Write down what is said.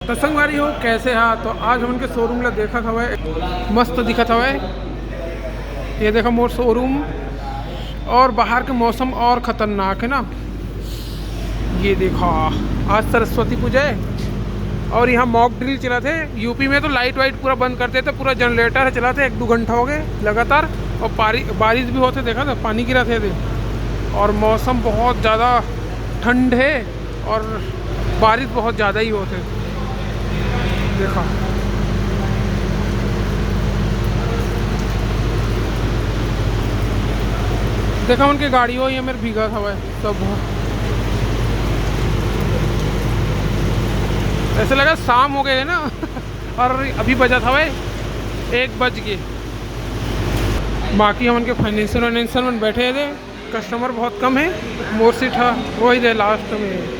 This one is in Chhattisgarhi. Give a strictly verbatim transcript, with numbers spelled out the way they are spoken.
तो संगवारी हो, कैसे हा? तो आज हमन के शोरूम ला देखत हवय, मस्त दिखत हवय। ये देखा मोर शोरूम, और बाहर के मौसम और खतरनाक है ना। ये देखा, आज सरस्वती पूजा है और यहाँ मॉक ड्रिल चलत हे। यूपी में तो लाइट वाइट पूरा बंद कर देथे, पूरा जनरेटर हे चलत हे, एक दो घंटा हो गए लगातार। और पारी-, बारिश भी होथे, देखा था पानी गिरत हे दे। और मौसम बहुत ज़्यादा ठंड है और बारिश बहुत ज़्यादा ही होथे। देखा, देखा उनके गाड़ियों ये मेरे भीगत हवय सब। ऐसे लगा शाम हो गए है ना। और अभी बजत हवय एक बज के। बाकी हमन के फाइनेंसर वाइनेंसर मन बैठे हे दे, कस्टमर बहुत कम है। मोर सीट हा वही दे लास्ट में।